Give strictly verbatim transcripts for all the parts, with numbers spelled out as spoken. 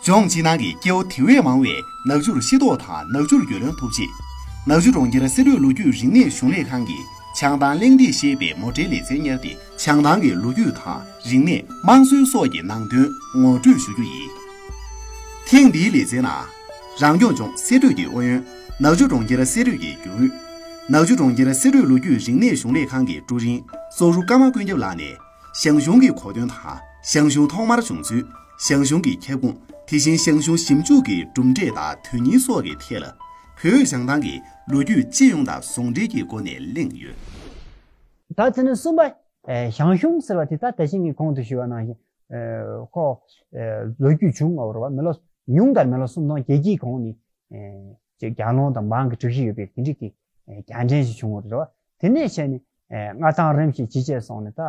ལྗོངས་ཕྱི་ནང་གི་སྐྱེ་བོ་དེ་བས་མང་བས་ནག་ཆུར་ཤེས་རྟོགས་དང་ནག་ཆུར་རྒྱུས་ལོན་ཐུབ་ཆེད། ནག་ཆུ་གྲོང་ཁྱེར་སྲིད་གྲོས་ལོ་རྒྱུས་རིག་གནས་གཞུང་ལས་ཁང་གིས་བྱང་ཐང་གླེང་སྟེགས་ཞེས་པའི་མོ་ཊའི་ལེ་ཚན་གཉེར་ཏེ་བྱང་ཐང་གི་ལོ་རྒྱུས་དང་རིག་གནས། དམངས་སྲོལ་སོགས་ཀྱི་ནང་དོན་ངོ་སྤྲོད་ཞུ་རྒྱུ་ཡིན། ཐེངས་འདིའི་ལེ་ཚན་ནང་། རང་སྐྱོང་ལྗོངས་སྲིད་གྲོས་ཀྱི་ཨུ་ཡོན། ནག་ཆུ་གྲོང་ཁྱེར་སྲིད་གྲོས་ཀྱི་རྒྱུན་ཨུད། ནག་ཆུ་གྲོང་ཁྱེར་སྲིད་གྲོས་ལོ་རྒྱུས་རིག་གནས་གཞུང་ལས་ཁང་གི་ཀྲུའུ་རིན་སོག་རུ་ཀརྨ་ཀུན་ཁྱབ་ལགས་ནས། ཞང་ཞུང་གི་གོ་དོན་དང་ཞང་ཞུང་ཐོག་མར་བྱུང་ཚུལ། ཞང་ཞུང་གི་ཁྱབ་ཁོངས། དེ་བཞིན་ཞང་ཞུང་ཞིབ་འཇུག་གི་གྲུབ་འབྲས་དང་དོན་སྙིང་སོགས་ཀྱི་ཐད་ལ། བོད་བྱང་ཐང་གི་ལོ་རྒྱུས་སྤྱི་ཡོངས་དང་ཟུང་འབྲེལ་གྱི་སྒོ་ནས་གླེང་ཡོད། ད་དེ་ནས་གསུམ་པ། ཨེ་ཞང་ཞུང་ཟེར་བ་དེ་ད་ད་ཕྱིན་གྱི་གོང་དུ་ཞུས་པ་ནང་བཞིན། ཨེ་ཁོ། ཨེ་ལོ་རྒྱུས་བྱུང་ཡོད་རེད་བ། མི་ལོ་ཉུང་མཐར་མི་ལོ་སུམ་སྟོང་བརྒྱད་བརྒྱའི་གོང་ནས། ཨེ་ཅིག་རྒྱལ་སློང་དང་འབངས་ཀྱི་སྒྲིག་གཞི་ཡོད་པའི་དེ་འདྲའི་གི་ཨེ་རྒྱལ་ཕྲན་ཞིག་བྱུང་ཡོད་རེད་བ། དེ་ནས་བྱས་ནས་ཨེ་མངའ་ཐང་རིམ་བཞིན་ཇེ་ཆེར་སོང་ནས། ད་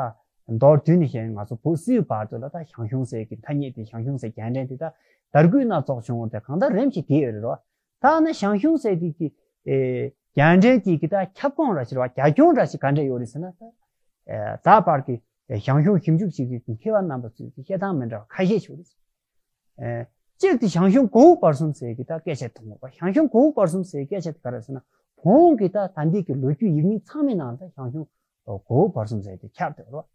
མདོར་བསྡུས་ནས་བཤད་ན་ང་ཚོ་བོད་སིལ་བུའི་བར་དུ་ལ་ད་ཞང་ཞུང་ཟེར་གྱི་ཐ་སྙད་དེ། ཞང་ཞུང་ཟེར་རྒྱལ་ཕྲན་དེ་ད་དར་རྒུད་སྣ་ཚོགས་བྱུང་ཡོད་དེ་གང་ལྟར་རིམ་བཞིན་དེ་ཡོད་རེད་བ། ད་ནི་ཞང་ཞུང་ཟེར་དེ་གི་ཨེ་རྒྱལ་ཕྲན་དེ་གི་ད་ཁྱབ་ཁོངས་འདྲ་ཞིག་རེད་བ། རྒྱབ་ལྗོངས་འདྲ་ཞིག་ག་འདྲ་ཡོད་རེད་ཟེར་ན། ད་ཨེ་ད་བར་གྱི་ཨེ་ཞང་ཞུང་ཞིབ་འཇུག་བྱེད་མཁན་གྱི་མཁས་པ་རྣམ་པ་ཚོས་ཀྱི་བཤད་སྟངས་མི་འདྲ་བ་ཁ་ཤས་ཤིག་ཡོད་རེད། ཨེ་གཅིག་དེ་ཞང་ཞུང་གོ་བོ་བར་གསུམ་ཟེར་གྱི་ད་སྐད་ཆ་དེ་མོ་བ། ཞང་ཞུང་གོ་བོ་བར་གསུམ་ཟེར་སྐད་ཆ་དེ་ག་རེ་ཟེར་ན། བོན་གྱི་ད་ད་འདི་གི་ལོ་རྒྱུས་ཡིག་རྙིང་ཚང་མའི་ནང་ད་ཞང་ཞུང་གོ་བོ་བར་གསུམ་ཟེར་དེ་ཁྱབ་བསྡད་རོ།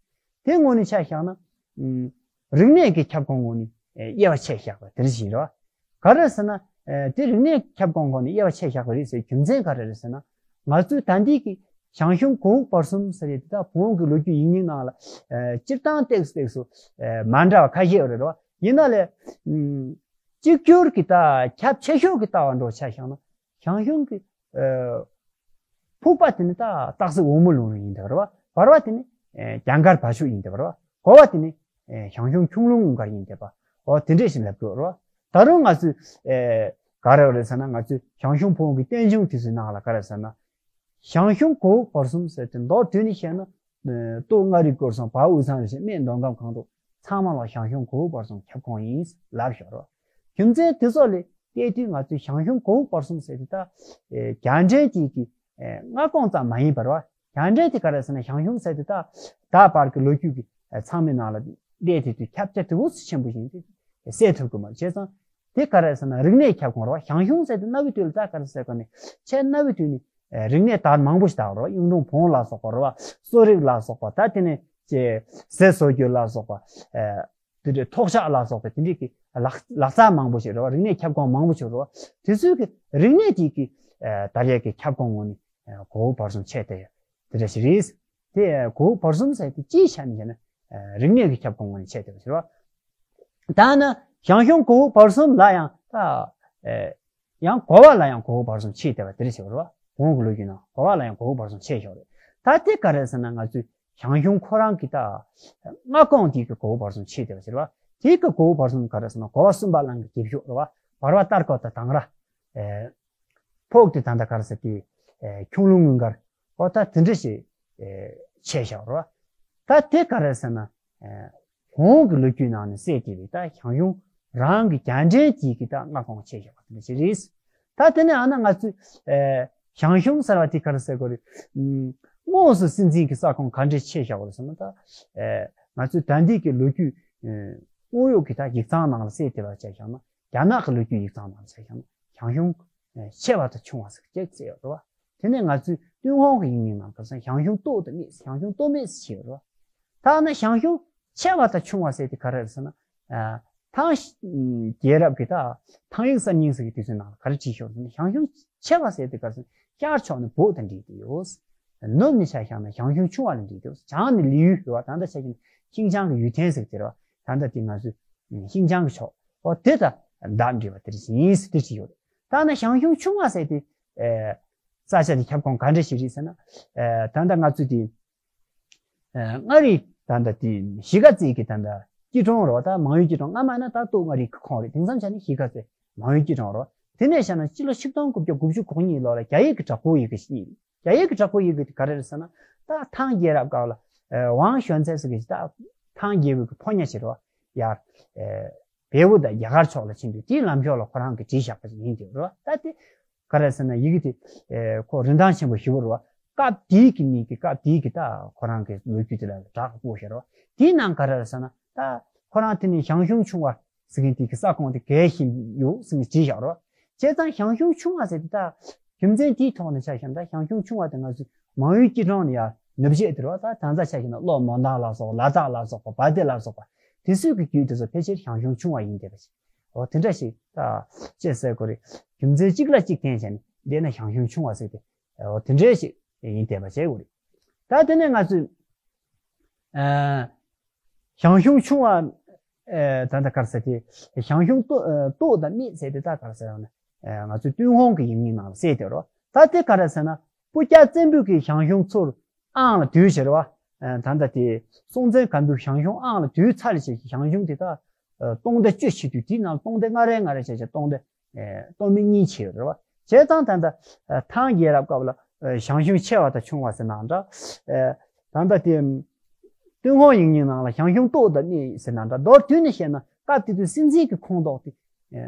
དེ་ངོས་ནས་ཆ་བཞག་ན། ཨུམ། རིག་གནས་ཀྱི་ཁྱབ་ཁོངས་ངོས་ནས་དབྱེ་བ་ཕྱེ་བཞག་པ་དེ་རེད་ཟེར་རོ། ག་རེ་ཟེར་ན། ཨེ་དེ་རིག་གནས་ཁྱབ་ཁོངས་ངོས་ནས་དབྱེ་བ་ཕྱེ་བཞག་པ་རེད་ཟེར་རྒྱུ་མཚན་ག་རེ་རེད་ཟེར་ན། ང་ཚོའི་ད་འདི་གི་ཞང་ཞུང་གོ་བོ་བར་གསུམ་ཟེར་ཡས་དེ་ད་བོན་གྱི་ལོ་རྒྱུས་ཡིག་རྙིང་ནང་ལ་ཨེ་སྤྱིར་བཏང་ཏེགས་ཏེགས་སུ་ཨེ་མ་འདྲ་བ་ཁ་ཤས་ཡོད་རེད་རོ། ཡིན་ན་ལས། ཨུམ། གཅིག་གྱུར་གྱི་ད་ཁྱབ་ཆེ་ཤོས་ཀྱི་ལྟ་བ་འདྲ་ཆ་བཞག་ན། ཞང་ཞུང་གི་ཨེ་ཕུག་པ་དེ་ནི་ད་སྟག་གཟིག་འོལ་མོ་ལུང་རིང་ཡིན་འདུག་རེད་བ། བར་བ་དེ་ནི་ཨེ་རྒྱ་མཁར་བ་ཕྱུག་ཡིན་འདུག་རེད་བ། གོ་བ་དེ་ནི་ཨེ་ཞང་ཞུང་ཁྱུང་ལུང་དངུལ་མཁར་ཡིན་འདུག་པ། འོ་དེ་འདྲས་ཞིག་ལབ་དགོས་རེད་བ། ད་རུང་ང་ཚོས་ཨེ་ག་རེ་རེད་ཟེར་ན། ང་ཚོས་ཞང་ཞུང་ཕུ་བོ་གི་བསྟན་འབྱུང་དེ་ཚོའི་ནང་ལ་ག་རེ་ཟེར་ན། ཞང་ཞུང་གོ་བོ་བར་གསུམ་ཟེར་དེ་མདོར་བསྡུས་ནས་བཤད་ན། ཨེ་སྟོད་མངའ་རིས་སྐོར་གསུམ། བར་དབུས་གཙང་རུ་བྱས་སྨད་མདོ་ཁམས་སྒང་ཏོག་ཚང་མ་ལ་ཞང་ཞུང་གོ་བོ་བར་གསུམ་ཁྱབ་ཁོངས་ཡིན་ལབ་ཞོར་རོ། རྒྱུ་མཚན་དེ་ཚོ་ལས་བལྟས་དུས་ང་ཚོས་ཞང་ཞུང་གོ་བོ་བར་གསུམ་ཟེར་དེ་ད་ཨེ་རྒྱལ་ཕྲན་གཅིག་གི་ཨེ་མངའ་ཁོངས་ཙམ་མ་ཡིན་པར་བ། རྒྱལ་ཕྲན་དེ་ག་རེ་ཟེར་ན། ཞང་ཞུང་ཟེར་དེ་ད་ད་བར་གྱི་ལོ་རྒྱུས་ཀྱི་ཨེ་ཚང་མའི་ནང་ལ་བལྟས་དུས་དུས་ཁྱབ་རྒྱ་དེ་འུ་ཚོ་ཆེན་པོ་ཞིག་ཡིན་དུས་གསལ་ཐུབ་ཀྱི་མ་རེད། བྱས་ཙང་དེ་ག་རེ་ཟེར་ན་རིག་གནས་ཁྱབ་ཁོངས་རེད་བ། ཞང་ཞུང་ཟེར་དེ་གནའ་བོའི་དུས་ལ་ད་ག་རེ་ཟེར་ག་ནས་ཆེས་གནའ་བོའི་དུས་ནས་ཨེ་རིག་གནས་དར་མང་པོ་ཞིག་དར་བ་རེད་བ། གཡུང་དྲུང་བོན་ལ་སོགས་པ་རེད་བ། གསོ་རིག་ལ་སོགས་པ། ད་དེ་ནས་ཅེ་ཟས་བཟོ་རྒྱུ་ལ་སོགས་པ། ཨེ་དེ་འདྲའི་ཐོག་ཤག་ལ་སོགས་པའི་དེ་འདྲའི་གི་ལག་ལག་རྩལ་མང་པོ་ཞིག་རེད་བ། རིག་གནས་ཁྱབ་ཁོངས་མང་པོ་ཞིག་རེད་བ། དེ་ཚོའི་གི་རིག་གནས་དེ་གི་ཨེ་དར་ཡས་ཀྱི་ཁྱབ་ཁོངས་ངོས་ནས་ཨེ་གོ་བོ་བར་གསུམ་ཆད་དེ་དེ་འདྲ་ཞིག་རེད། དེ་ཨེ་གོ་བོ་བར་གསུམ་ཟེར་དེ་སྤྱིའི་ཆ་ནས་བཤད་ན་ཨེ་རིག་གནས་ཀྱི་ཁྱབ་ཁོངས་ངོས་ནས་ཆད་དེ་བ་ཞིག་རེད་བ། ད་ནི་ཞང་ཞུང་གོ་བོ་བར་གསུམ་ལ་ཡང་ད་ཨེ་ཡང་གོ་བ་ལ་ཡང་གོ་བོ་བར་གསུམ་ཕྱེ་བསྡད་པ་དེ་རེད་ཟེར་བ་རེད་བ། གོང་གི་ལོ་རྒྱུས་ནང་གོ་བ་ལ་ཡང་གོ་བོ་བར་གསུམ་ཕྱེ་ཞོག་རེད། ད་དེ་ག་རེ་ཟེར་ན། ང་ཚོས་ཞང་ཞུང་ཁོ་རང་གི་ད་མངའ་ཁོངས་དེ་གི་གོ་བོ་བར་གསུམ་ཕྱེ་བསྡད་པ་ཟེར་བ། དེ་གི་གོ་བོ་བར་གསུམ་ག་རེ་ཟེར་ན། གོ་བ་སུམ་པ་གླང་གི་རྒྱབ་ཤོག་རེད་བ། བར་བ་སྟར་ཀ་ད་དང་ར། ཨེ་ཕོག་དེ་ད་ད་ག་རེ་ཟེར་དེ། ཨེ་ཁྱུང་ལུང་དངུལ་མཁར། འོ་ད་དེ་འདྲ་ཞིག་ཨེ་ཕྱེ་བཞག་རེད་བ། ད་དེ་ག་རེ་ཟེར་ན། ཨེ་གོང་གི་ལོ་རྒྱུས་ནང་ནས་གསལ་བསྡད་པའི་ད་ཞང་ཞུང་རང་གི་རྒྱལ་ཕྲན་གཅིག་གི་ད་མངའ་ཁོངས་ཕྱེ་བཞག་པ་དེ་འདྲ་ཞིག་རེད། ད་དེ་ནས་ཨ་ན་ང་ཚོས་ཨེ་ཞང་ཞུང་ཟེར་བ་དེ་ག་རེ་ཟེར་དགོས་རེད། ཨུམ། དངོས་སུ་སྲིད་འཛིན་གྱི་ས་ཁོངས་ག་འདྲས་ཕྱེ་བཞག་པ་རེད་ཟེར་ན། ད་ཨེ་ང་ཚོས་ད་འདི་གི་ལོ་རྒྱུས་ཨེ་དངོས་ཡོད་ཀྱི་ད་ཡིག་ཚང་ནང་ལ་གསལ་བསྡད་པ་བྱས་བཞག་ན། རྒྱ་ནག་གི་ལོ་རྒྱུས་ཡིག་ཚང་ནང་ལ་གསལ་བཞག་ན། ཞང་ཞུང་ཆེ་བ་དང་ཆུང་བ་ཟེར་གྱི་གསལ་ཡོད་རེད་བ། དེ་ནས་ང་ཚོའི་ཏུན་ཧོང་གི་ཡིག་རྙིང་ནང་ག་རེ་ཟེར་ན། ཞང་ཞུང་སྟོད་དང་སྨད། ཞང་ཞུང་སྟོད་སྨད་ཟེར་གྱི་ཡོད་རེད་བ། ད་ནི་ཞང་ཞུང་ཆེ་བ་དང་ཆུང་བ་ཟེར་དེ་ག་རེ་རེད་ཟེར་ན། ཨ་ཐང་རྒྱལ་རབས་ཀྱི་ད་ཐང་ཡིག་གསར་རྙིང་ཟེར་གྱི་དེ་ཚོའི་ནང་ལ་ག་རེ་བྲིས་ཤོག་ཟེར་ན། ཞང་ཞུང་ཆེ་བ་ཟེར་དེ་ག་རེ་ཟེར་ན། ཤར་ཕྱོགས་ནས་བོད་དང་འབྲེལ་ཏེ་ཡོད། ནུབ་ནས་ཆ་བཞག་ན་ཞང་ཞུང་ཆུང་བ་ལ་འབྲེལ་ཏེ་ཡོད། བྱང་ནས་ལི་ཡུལ་ཡོད་བ། ད་ལྟ་ཆ་བཞག་ན་ཤིང་ཅང་གི་ཡུས་ཐེན་ཟེར་གྱི་རེད་བ། ད་ལྟ་དེ་ང་ཚོའི་ཤིང་ཅང་གི་ཕྱོགས། འོ་དེ་དང་འདབས་འབྲེལ་བ་དེ་རེད་ཟེར་ཡིན་ཟེར་དེ་བྲིས་ཡོད་རེད། ད་ནི་ཞང་ཞུང་ཆུང་བ་ཟེར་དེ། ཨེ་ས་ཆ་དེ་ཁྱབ་ཁོངས་ག་འདྲ་ཞིག་རེད་ཟེར་ན། ཨེ་ད་ལྟ་ང་ཚོ་དེ་ཨེ་མངའ་རིས་ད་ལྟ་དེ་གཞིས་ཀ་རྩེ་གི་ད་ལྟ་སྐྱིད་གྲོང་རེད་བ། ད་མང་ཡུལ་སྐྱིད་གྲོང་སྔ་མ་ན་ད་སྟོད་མངའ་རིས་ཀྱི་ཁོངས་རེད། དེང་སང་ཆ་ནས་གཞིས་ཀ་རྩེ་མང་ཡུལ་སྐྱིད་གྲོང་རེད་བ། དེ་ནས་བཤད་ན་སྤྱི་ལོ་ཆིག་སྟོང་དགུ་བརྒྱ་དགུ་བཅུ་གོ་གཉིས་ལོ་ལ་རྒྱ་ཡིག་གི་དྲག་པོའི་ཡི་གེ་ཞིག་རྒྱ་ཡིག་གི་དྲག་པོའི་ཡི་གེ་དེ་ག་རེ་རེད་ཟེར་ན། ད་ཐང་རྒྱལ་རབས་སྐབས་ལ་ཨེ་ཝང་ཞོན་ཚའེ་ཟེར་གྱི་ཞིག་ད་ཐང་རྒྱལ་པོའི་གི་ཕོ་ཉ་ཞིག་རེད་བ། ཡར་ཨེ་བལ་པོ་དང་རྒྱ་གར་ཕྱོགས་ལ་ཕྱིན་དུས་དེའི་ལམ་ཕྱོགས་ལ་ཁོ་རང་གིས་བྲིས་བཞག་པ་ཞིག་ཡིན་དེ་རེད་བ། ད་དེ་ག་རེ་ཟེར་ན། ཡི་གེ་དེ་ཨེ་ཁོ་རིན་ཐང་ཆེན་པོ་ཞེ་པོ་རེད་བ། སྐབས་དེའི་གི་མི་གི་སྐབས་དེའི་གི་ད་ཁོ་རང་གི་ལོ་རྒྱུས་དེ་ལ་དྲག་པོ་ཞིག་རེད་བ། དེའི་ནང་ག་རེ་རེད་ཟེར་ན། ད་ཁོ་རང་དེ་ནས་ཞང་ཞུང་ཆུང་བ་ ཟེར་མཁན་དེ་གི་ས་ཁོངས་དེ་གས་ཤིག་ཡོད་ཟེར་ནས་བྲིས་བཞག་རོགས། བྱས་ཙང་ཞང་ཞུང་ཆུང་བ་ཟེར་དེ་ད་རྒྱུ་མཚན་དེའི་ཐོག་ནས་ཆ་བཞག་ན་ད་ཞང་ཞུང་ཆུང་བ་དེ་ང་ཚོས་མང་ཡུལ་སྐྱིད་གྲོང་ནས་ཡར་ནུབ་བྱེད་དེ་རོགས། ད་ད་ལྟ་ཆ་བཞག་ན་གློ་མོན་དང་ལ་སོགས་ལ་དྭགས་ལ་སོགས་པ་བ་དེ་ལ་སོགས་པ་དེ་ཚོའི་གི་རྒྱུད་དེ་ཚོ་ཕལ་ཆེར་ཞང་ཞུང་ཆུང་བ་ཡིན་བསྡད་པ་ཞིག་འོ་དེ་འདྲ་ཞིག་ད་ཅེས་ཟེར་དགོས་རེད། རྒྱུ་མཚན་གཅིག་ལ་གཅིག་བརྟེན་བྱས་ནས་འདི་ན་ཞང་ཞུང་ཆུང་བ་ཟེར་ཏེ་འོ་དེ་འདྲ་ཞིག་ཡིན་བསྡད་པ་བྱེད་དགོས་རེད། ད་དེ་ནས་ང་ཚོས་ཨ་ཞང་ཞུང་ཆུང་བ་ཨ་ད་ལྟ་ག་རེ་ཟེར་ཏེ་ཞང་ཞུང་ལྟོ་ལྟོ་དང་སྨད་ཟེར་ཏེ་ད་ག་རེ་ཟེར་ཡང་ན་ང་ཚོས་ཏུན་ཧོང་གི་ཡིག་རྙིང་ནང་ལ་གསལ་བསྡད་རོགས། ད་དེ་ག་རེ་ཟེར་ན་སྤུ་རྒྱལ་བཙན་པོས་ཀྱི་ཞང་ཞུང་ཚུར་ཨང་ལ་བསྡུས་ཕྱིར་བ། ད་ལྟ་དེ་སྲོང་བཙན་སྒམ་པོས་ཞང་ཞུང་ཨང་ལ་བསྡུས་ཚར་ཞེས་ཞང་ཞུང་དེ་དག་སྟོང་སྡེ་བཅུ་བྱེད་དུས་དེའི་ནང་སྟོང་སྡེ་ལྔ་རེ་ལྔ་རེ་བྱས་བྱས་སྟོང་སྡེ་སྟོང་སྨད་གཉིས་བྱས་ཡོད་རེད་བ། བྱས་ཙང་ད་ལྟ་ཐང་རྒྱལ་རབས་སྐབས་ལ་ཞང་ཞུང་ཆེ་བ་དང་ཆུང་བ་ཟེར་ནའང་འདྲ། ད་ལྟ་དེ་ཏུན་ཧོང་ཡིག་རྙིང་ནང་ལ་ཞང་ཞུང་ལྟོ་དང་སྨད་ཟེར་ནའང་འདྲ། མདོར་བསྡུས་ནས་བཤད་ན་སྐབས་དེ་དུས་སྲིད་འཛིན་གྱི་ཁོངས་གཏོགས་དེ་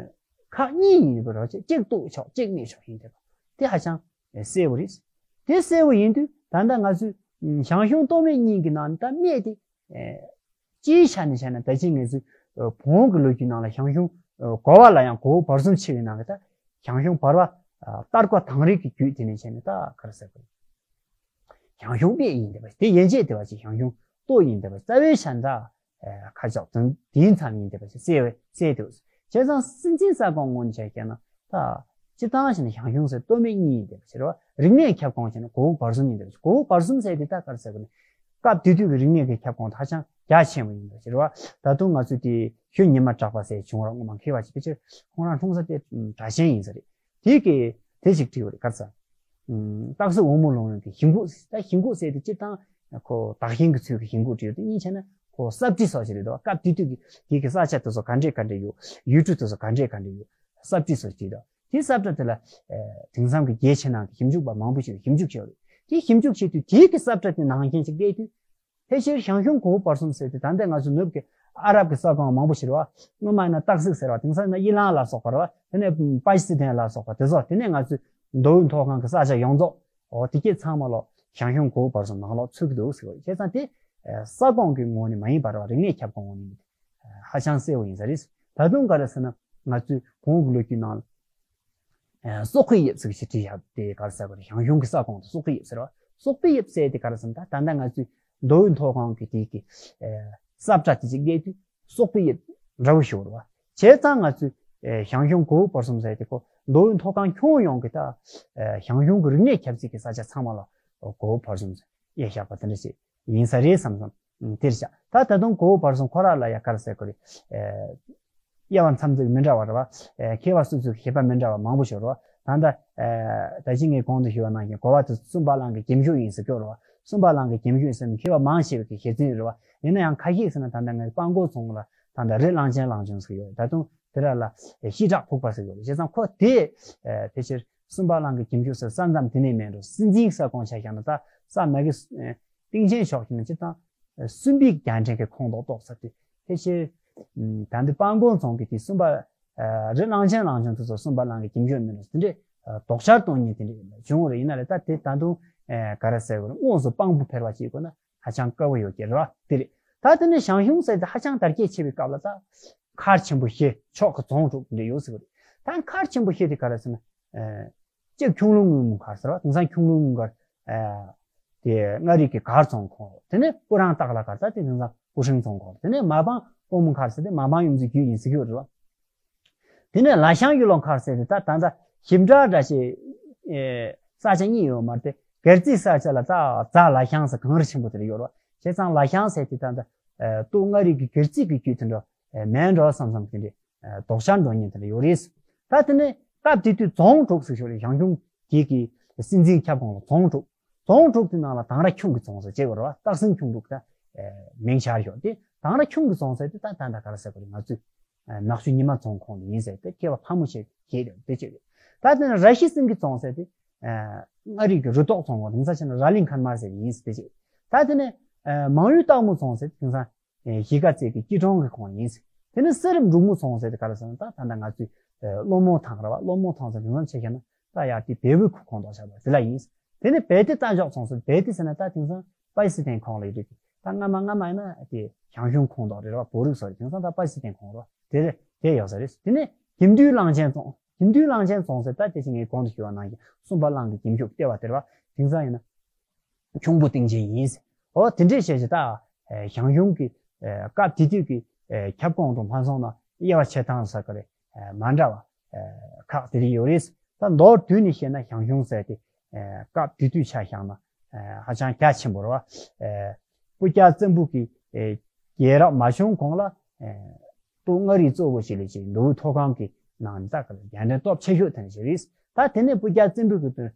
ཁག་གཉིས་ཡིན་པ་རེད་བ། གཅིག་ལྟོ་ཕྱོགས་གཅིག་སྨད་ཕྱོགས་ཡིན་བསྡད་པ་དེ་ཧ་ཅང་གསལ་བོ་རེད། དེ་གསལ་བོ་ཡིན་དུས་ད་ལྟ་ང་ཚོས་ཞང་ཞུང་ལྟོ་སྨད་གཉིས་ཀྱི་ནང་ནས་ད་སྨད་དེ་སྤྱིའི་ཆ་ནས་བྱས་ན་ད་ཅི་ངེད་ཚོས་བོན་གྱི་ལོ་རྒྱུས་ནང་ལ་ཞང་ཞུང་གོ་བ་ལ་ཡང་གོ་བོ་བར་གསུམ་ཕྱེ་བའི་ནང་གི་ད་ཞང་ཞུང་བར་པ་སྟར་ཀོ་དང་རིགས་ཀྱི་རྒྱུད་དེ་ནས་བྱས་ནས་ད་ག་རེ་ཟེར་དགོས། ཞང་ཞུང་སྨད་ཡིན་བསྡད་པ་དེ་ཡན་ཆད་དེ་བ་ཅིག་ཞང་ཞུང་ལྟོ་ཡིན་བསྡད་པ་རྩ་བའི་བྱ་འདྲ། ཁ་ཕྱོགས་དང་དེའི་མཚམས་ཡིན་བསྡད་པ་ཞིག་གསལ་བས་གསལ་འདུག་བྱས་ཙང་སྲིད་འཛིན་ས་ཁོངས་ངོས་ནས་བྱས་ཀྱང་ན་ད་སྤྱིར་བཏང་བྱས་ན་ཞང་ཞུང་ཟེར་ལྟོ་སྨད་གཉིས་ཡིན་བསྡད་པ་ཞིག་རེད་བ། རིག་གནས་ཁྱབ་ཁོངས་བྱས་ན་གོ་བོ་བར་གསུམ་ཡིན་བསྡད་པ་ཞིག་གོ་བོ་བར་གསུམ་ཟེར་དེ་ད་ག་རེ་ཟེར་དགོས་ནས་སྐབས་དེ་དུས་ཀྱི་རིག་གནས་ཀྱི་ཁྱབ་ཁོངས་ད་ཧ་ཅང་རྒྱ་ཆེན་པོ་ཡིན་བསྡད་པ་ཞིག་རེད་བ། ད་དུང་ང་ཚོས་དེ་ཞུ་ཉི་མ་གྲགས་པ་ཟེར་བྱུང་བ་རང་ངོ་མ་མཁས་པ་ཞིག་ཕལ་ཆེར་ཁོང་རང་འཁྲུངས་ས་དེ་གྲྭ་ཆེན་ཡིན་ས་རེད། དེ་གི་དེ་ཞིག་བྲིས་པ་རེད་ག་རེ་ཟེར། སྟག་གཟིག་འོལ་མོ་ལུང་རིང་གི་ཞིང་ཁུག་ད་ཞིང་ཁུག་ཟེར་དེ་སྤྱིར་བཏང་ཁོ་དག་ཞིང་གི་ཚུལ་གྱི་ཞིང་ཁུག་བྲིས་ཡོད་དེ་གཉིས་བྱས་ན་ཁོ་ས་བྲིས་སོགས་ཞིག་རེད་དོ། སྐབས་དེ་དུས་ཀྱི་དེ་གི་ས་ཆ་དེ་ཚོ་ག་འདྲས་ག་འདྲས་ཡོད། ཡུལ་གྲུ་དེ་ཚོ་ག་འདྲས་ག་འདྲས་ཡོད། ས་བྲིས་སོགས་བྲིས་དོ། དེ་ས་བཀྲ་དེ་ལ་དེང་སང་གི་རྒྱལ་ཕྱི་ནང་གི་ཞིབ་འཇུག་པ་མང་པོ་ཞིག་ཞིབ་འཇུག་བྱས་ཡོད་རེད། དེ་ཞིབ་འཇུག་བྱེད་དུས་དེ་གི་ས་བཀྲ་དེ་ནང་བཞིན་ཞིག་བལྟས་དུས། ཕལ་ཆེར་ཞང་ཞུང་གོ་བོ་བར་གསུམ་ཟེར་དུས་ད་ལྟ་ང་ཚོ་ནུབ་ཀྱི་ཨ་རབ་ཀྱི་ས་ཁོངས་མང་པོ་ཞིག་རེད་བ། སྔོན་མ་ཡིན་ན་སྟག་གཟིག་ཟེར་བ་དེང་སང་ཡིན་ན་ཨི་ལན་ལ་སོགས་པ་རེད་བ། དེ་ནས་པ་ཀི་སི་ཐན་ལ་སོགས་པ་དེ་ཚོ་དེ་ནས་ང་ཚོས་མདོ་དབུས་མཐོ་སྒང་གི་ས་ཆ་ཡོངས་རྫོགས་འོ་དེ་གས་ཚང་མ་ལོ་ཞང་ཞུང་གོ་བོ་བར་གསུམ་ནང་ལོགས་ཚུད་ཀྱི་འདུག་ཟེར་བ་རེད། བྱས་ཙང་དེ་ས་ཁོངས་ཀྱི་ངོས་ནས་མ་ཡིན་པ་རེད་བ། རིག་གནས་ཁྱབ་ཁོངས་ངོས་ནས་ཧ་ཅང་གསལ་བོ་ཡིན་ས་རེད། ད་དུང་ག་རེ་ཟེར་ན་ང་ཚོས་བོན་གྱི་ལོ་རྒྱུས་ནང་ལ། སོག་པོའི་དབྱིབས་ཟེར་ཞིག་བྲིས་བཞག་དེ་ག་རེ་ཟེར་བ་རེད། ཞང་ཞུང་གི་ས་ཁོངས་དུ་སོག་པོའི་དབྱིབས་ཟེར་བ། སོག་པོའི་དབྱིབས་ཟེར་དེ་ག་རེ་ཟེར་ན་ད་ད་ལྟ་ང་ཚོས་མདོ་དབུས་མཐོ་སྒང་གི་དེ་གི་ས་བཀྲ་དེ་ཅིག་བལྟས་དུས་སོག་པོའི་དབྱིབས་འདྲ་བོ་ཞིག་རེད་བ། བྱས་ཙང་ང་ཚོས་ཞང་ཞུང་གོ་བོ་བར་གསུམ་ཟེར་དེ་ཁོ་མདོ་དབུས་མཐོ་སྒང་ཁྱོན་ཡོངས་ཀྱི་ད་ཞང་ཞུང་གི་རིག་གནས་ཁྱབ་ཚད་ཀྱི་ས་ཆ་ཚང་མ་ལ་གོ་བོ་བར་གསུམ་ཟེར་ཡ་བཞག་པ་དེ་འདྲ་ཞིག་ཡིན་ས་རེད་བསམ་སོང་། དེར་བཞག་ད་ད་དུང་གོ་བོ་བར་གསུམ་ཁོ་ར་ལ་ཡ་ག་རེ་ཟེར་དགོས་རེད། དབྱེ་བ་མཚམས་ཚིགས་མི་འདྲ་བ་རེད་བ། མཁས་པ་སོ་སོའི་བཞེད་པ་མི་འདྲ་བ་མང་པོ་ཞིག་རེད་བ། ད་ལྟ་ད་ཅི་ངས་གོང་དུ་ཞུས་པ་ནང་བཞིན་གོ་བ་དེ་གསུམ་པ་གླང་གི་གྱེན་བཞུགས་ཡིན་ཟེར་གྱི་ཡོད་རེད་བ། གསུམ་པ་གླང་གི་གྱེན་བཞུགས་ཟེར་མཁས་པ་མང་ཆེ་བའི་གི་བཞེད་ཚུལ་རེད་བ། ཡིན་ན་ཡང་ཁ་ཤས་ཟེར་ན་ད་ལྟ་ངས་སྤང་སྐོར་རྫོང་ལ་ད་ལྟ་རི་གླང་ཆེན་གླང་ཆུང་ཟེར་གྱི་ཡོད་རེད། ད་དུང་དེ་ར་ལ་ཤེལ་བྲག་ཕུག་པ་ཟེར་གྱི་ཡོད་རེད། བྱས་ཙང་ཁོ་དེ་ཕལ་ཆེར་གསུམ་པ་གླང་གི་གྱེན་བཞུགས་ཟེར་ས་མཚམས་དེ་ནས་མེད་འགྲོ། སྲིད་འཛིན་ས་ཁོངས་ཆ་བཞག་ན་ད་ས་མ་གི་སྟེང་ཆེན་ཕྱོགས་ཀྱི་ནི་སྤྱིར་བཏང་སུམ་པའི་རྒྱལ་ཕྲན་གྱི་ཁོངས་གཏོགས་གཏོགས་ས་དེ་ཕལ་ཆེར་ད་འདི་སྤང་སྐོར་རྫོང་གི་དེ་གསུམ་པ་རི་གླང་ཆེན་གླང་ཆུང་དེ་ཚོ་གསུམ་པ་གླང་གི་གྱེན་བཞུགས་མིན་འགྲོ། དེ་འདྲའི་དོག་འཆར་གཏོང་མཁན་དེ་འདྲའི་བྱུང་བ་རེད། ཡིན་ན་ལས་ད་དེ་ད་དུང་ག་རེ་ཟེར་དགོས་རེད། དངོས་སུ་དཔང་པོ་འཕེར་བ་བྱེད་དགོས་ན་ཧ་ཅང་དཀའ་བོ་ཡོད་ཀྱི་རེད་བ། དེ་རེད། ད་དེ་ནས་ཞང་ཞུང་ཟེར་དེ་ཧ་ཅང་དར་རྒྱས་ཆེ་བའི་སྐབས་ལ་ད་མཁར་ཆེན་པོ་བཞི་ཕྱོགས་ཀྱི་རྫོང་དྲུག་འདྲ་ཡོད་ཟེར་བ་རེད། ད་མཁར་ཆེན་པོ་བཞི་དེ་ག་རེ་ཟེར་ན། གཅིག་ཁྱུང་ལུང་སྔོན་མོ་མཁར་ཟེར་བ། དེང་སང་ཁྱུང་ལུང་སྔོན་མོ་མཁར། དེ་མངའ་རིས་ཀྱི་མགར་རྫོང་ཁོངས། དེ་ནས་སྤུ་རང་སྟག་ལ་མཁར་ཟེར་དེ་དེང་སང་སྤུ་ཧྲེང་རྫོང་ཁོངས། དེ་ནས་མ་པང་དཔོན་མོ་མཁར་ཟེར་དེ་མ་པང་ཡུལ་འཛིན་རྒྱུད་ཡིན་ཟེར་གྱི་ཡོད་རེད་བ། དེ་ནས་ལ་ཤང་ཡུལ་ལུང་མཁར་ཟེར་དེ་ད་ད་ལྟ་ཞིབ་ཕྲ་འདྲ་ཞིག་ས་ཆ་གཉིས་ཡོད་མ་རེད་དེ། སྒལ་རྩིའི་ས་ཆ་ལ་ད་རྫ་ལ་ཤང་ཟེར་གངས་རི་ཆེན་པོ་དེ་རེད་ཡོད་རེད་བ། བྱས་ཙང་ལ་ཤང་ཟེར་དེ་ད་ལྟ་སྟོད་མངའ་རིས་ཀྱི་སྒལ་རྩིའི་གི་རྒྱུད་དེ་འདྲ་མེད་འགྲོ་བསམ་བསམ་དེ་འདྲའི་དོག་འཆར་འགྲོ་མཁན་དེ་འདྲ་ཡོད་རེད། ད་དེ་ནས་སྐབས་དེ་དུས་རྫོང་དྲུག་ཟེར་ཞོར་ཞང་ཞུང་གི་གི་སྲིད་འཛིན་ཁྱབ་ཁོངས་ལ་རྫོང་དྲུག་རྫོང་དྲུག་དེ་ནང་ལ་དང་ར་ཁྱུང་གི་རྫོང་ཟེར་བྱས་པ་རེད་བ། སྟག་སེང་ཁྱུང་དྲུག་ད་མིང་ཆགས་ཞོར་དེ་དང་ར་ཁྱུང་གི་རྫོང་ཟེར་དེ་ད་ད་ད་ག་རེ་ཟེར་དགོས་རེད། ང་ཚོས་ནག་ཆུ་ཉི་མ་རྫོང་ཁོངས་ལ་ཡིན་ཟེར་དེ་སྐྱེ་བ་ཕག་མོ་ཆེ་ཞེས་དེ་བྱས་རེད། ད་དེ་ནས་ར་ཤི་སེང་གི་རྫོང་ཟེར་དེ་མངའ་རིས་ཀྱི་རུ་ཐོག་རྫོང་ཁོངས་དེང་སང་བྱས་ན་ར་གླིང་མཁར་དམར་ཟེར་ཡིན་ཟེར་དེ་བྱས། ད་དེ་ནས་མང་ཡུལ་སྟག་མོ་རྫོང་ཟེར་དེ་དེང་སང་གཞིས་ཀ་རྩེ་གི་སྐྱིད་གྲོང་གི་ཁོངས་ཡིན་ཟེར། དེ་ནས་གསེར་རི་འབྲུག་མོ་རྫོང་ཟེར་དེ་ག་རེ་ཟེར་ན་ད་ད་ལྟ་ང་ཚོའི་སློང་མོ་ཐང་རེད་བ། སློང་མོ་ཐང་ཟེར་དེང་སང་ཆ་བཞག་ན་ད་ཡར་དེ་བལ་པོའི་ཁུག་ཁོངས་གཏོགས་བཞག་པ་དེ་ལ་ཡིན་ཟེར། དེ་ནས་བལ་ཏི་རྟ་མཆོག་རྫོང་ཟེར། བལ་ཏི་ཟེར་ན་ད་དེང་སང་པ་ཀི་སི་ཐན་ཁོངས་ལ་ཡོད་རེད། ད་སྔ་མ་སྔ་མ་ཡིན་ན་དེ་ཞང་ཞུང་ཁོངས་གཏོགས་རེད་བ། བོད་རིགས་ཚོ་རེད། དེང་སང་ད་པ་ཀི་སི་ཐན་ཁོངས་རེད་བ། དེ་རེད། དེ་ཡོད་ས་རེད། དེ་ནས་གྱེན་ལྡོག་གླང་ཆེན་བཙོང་། གྱེན་ལྡོག་གླང་ཆེན་བཙོང་ཟེར་ད་དེ་བཞིན་ངས་གོང་དུ་ཞུས་པ་ནང་བཞིན་སུམ་པ་གླང་གི་གྱེན་ཕྱོགས་ལྟེ་བ་དེ་རེད་བ། དེང་སང་ཡིན་ན་ཁྱུང་པོ་སྟེང་ཆེན་ཡིན་ཟེར། འོ་དེ་འདྲས་བྱས་བྱས་ད་ཞང་ཞུང་གི་སྐབས་དེ་དུས་ཀྱི་ཁྱབ་ཁོངས་དང་མ་སོང་ན་དབྱེ་བ་ཕྱེ་སྟངས་ས་ག་རེ་མ་འདྲ་བ་ཁག་དེ་རིགས་ཡོད་རེད། ད་མདོར་བསྡུས་ནས་བཤད་ན་ཞང་ཞུང་ཟེར་དེ་སྐབས་དེ་དུས་ཆ་བཞག་ན་ཧ་ཅང་རྒྱ་ཆེན་པོ་རེད་བ། སྤུ་རྒྱལ་བཙན་པོ་གི་རྒྱལ་རབས་མ་བྱུང་གོང་ལ། སྟོད་མངའ་རིས་གཙོ་བོ་ཞིག་ལ་ཅིག་མདོ་དབུས་མཐོ་སྒང་གི་ནང་ནས་ད་ག་ལ་རྒྱལ་ཕྲན་སྟོབས་ཆེ་ཤོས་དེ་འདྲ་ཞིག་རེད། ད་དེ་ནས་སྤུ་རྒྱལ་བཙན་པོ་གི་དོན་